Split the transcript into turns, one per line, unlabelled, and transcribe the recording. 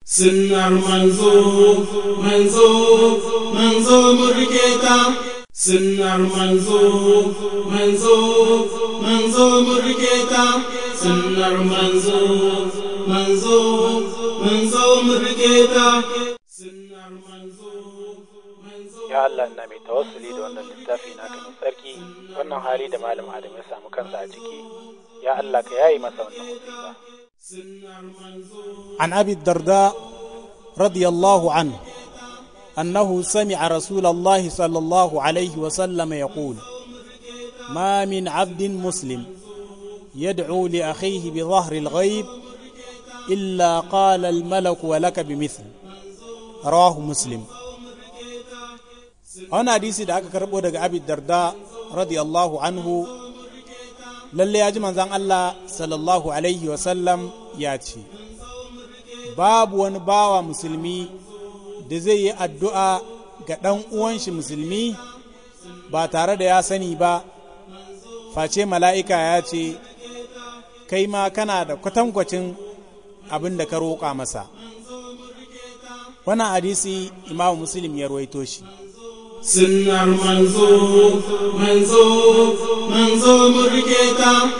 Sunnar manzo, manzo, manzo murke ta. Sunnar manzo, manzo, manzo murke ta. Sunnar manzo, manzo, manzo murke ta. Sunnar manzo, manzo.
Ya Allah, ina mai tawassuli da wannan littafi naka mai tsarki, wannan hali da Malam Adam ya samu kansa a ciki, ya Allah ka yayi masa wannan musiba.
عن أبي الدرداء رضي الله عنه أنه سمع رسول الله صلى الله عليه وسلم يقول: ما من عبد مسلم يدعو لأخيه بظهر الغيب إلا قال الملك ولك بمثل. رواه مسلم. Wani hadisi da aka karɓo daga Abi Darda radiyallahu anhu, lalle ya ji manzan Allah sallallahu alaihi wasallam ya ce, babu wani bawa musulmi da zai yi addu'a ga ɗan uwanshi musulmi ba tare da ya sani ba, face mala'ika ya ce, kai ma kana da kwatankwacin abin da ka roƙa masa. Wannan hadisi Imamu Muslim ya ruwaito shi.
Sunnar manzo, manzo, manzo murke ta.